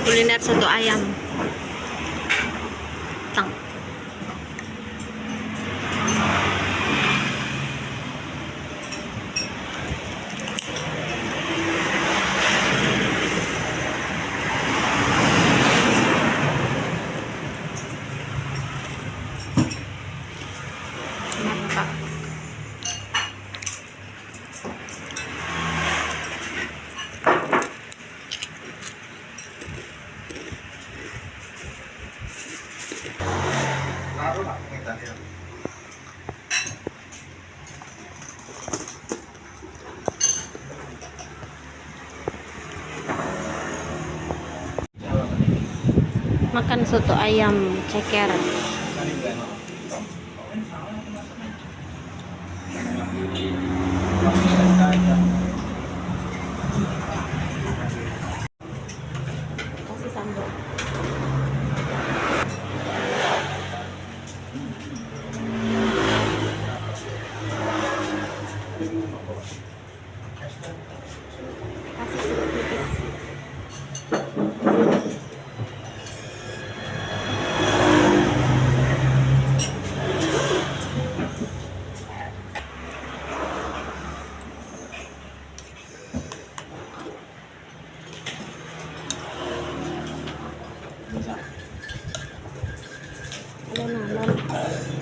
Kuliner soto ayam. Tang. Mantap. Makan soto ayam ceker. Kasih sambal. Kasih jeruk nipis. Alon-alon. Alon-alon.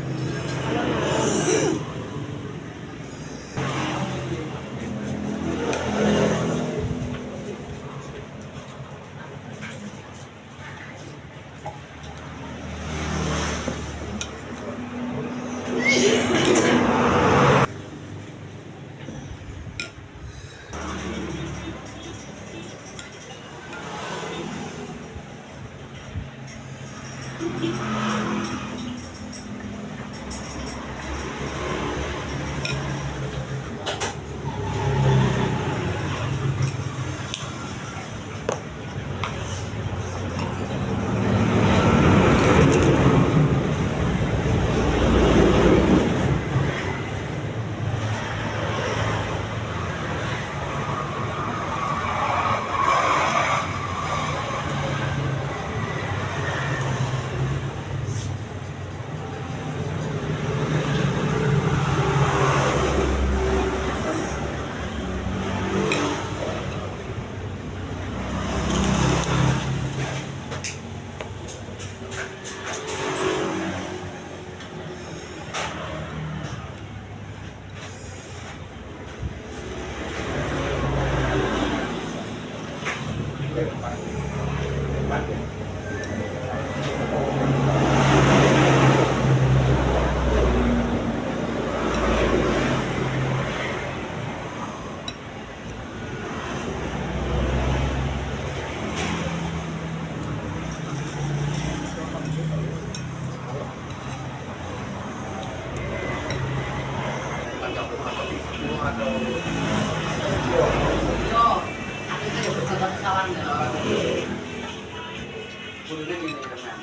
Kudune ngene tenan.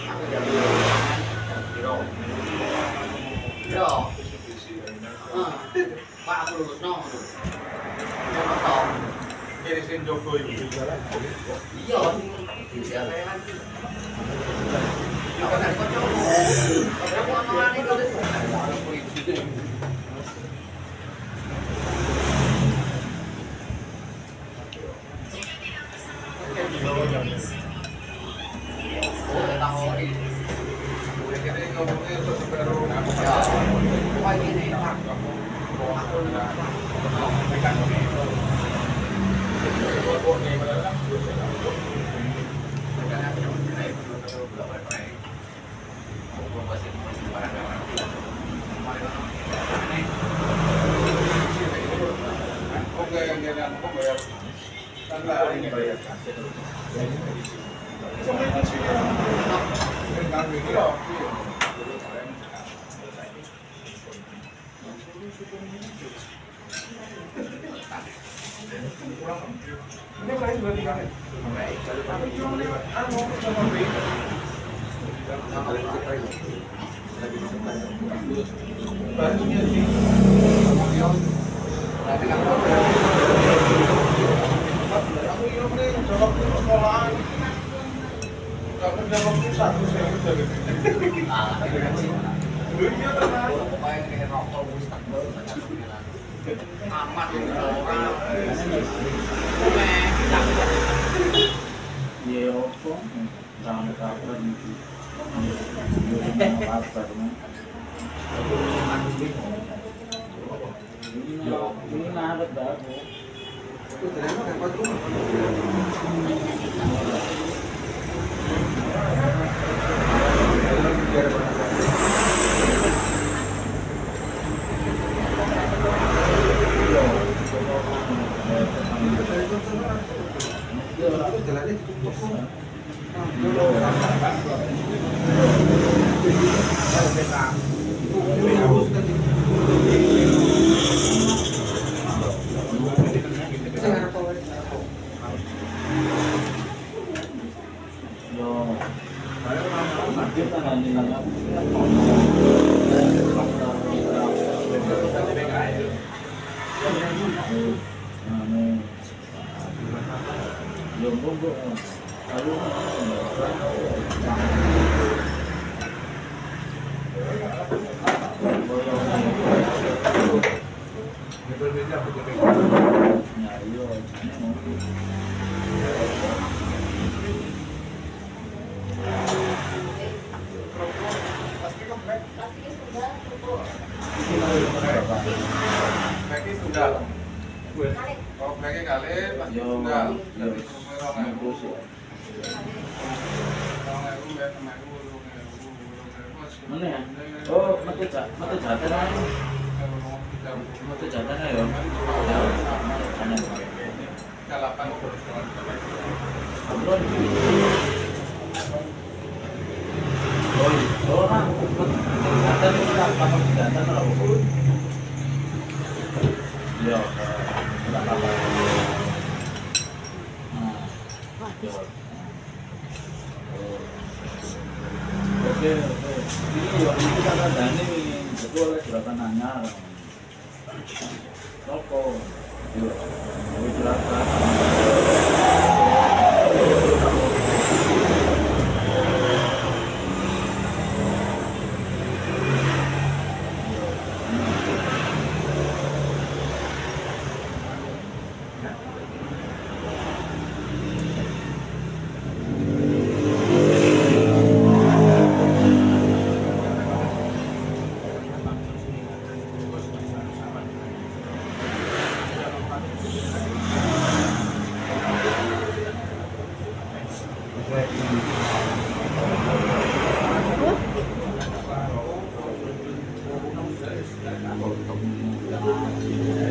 Aku jam piro? Piro? Heeh. Pak, aku lulusno ngono. Ngono to. Kiri sing jogo iku. Iya, sing lagi. Aku nek kancaku. Aku omongane terus. Oh, takoni. Kene ngomongnya untuk baru. Ya. Pokoke ngene, Pak. Aku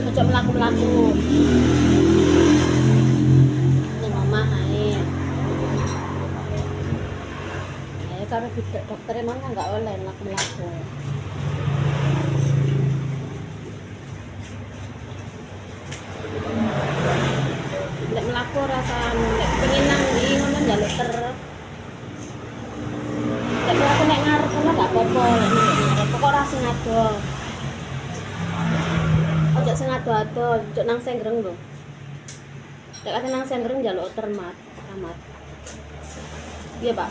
Ojo mlaku-mlaku. Ning omah ae. Ya karo dokter emang kan nggak oleh mlaku-mlaku. Nek mlaku rasane nek pengin nang ndi ngono njaluk ter. Nek mlaku nek ngarep ngono gak apa-apa, nek ngarep pokok ora sing ado. Ojo sing ado-ado, ojo nang senggreng lho. Nek kate nang senggreng njaluk termat, amat. Iya, Pak.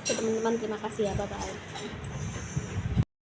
Oke, teman-teman, terima kasih ya, Bapak.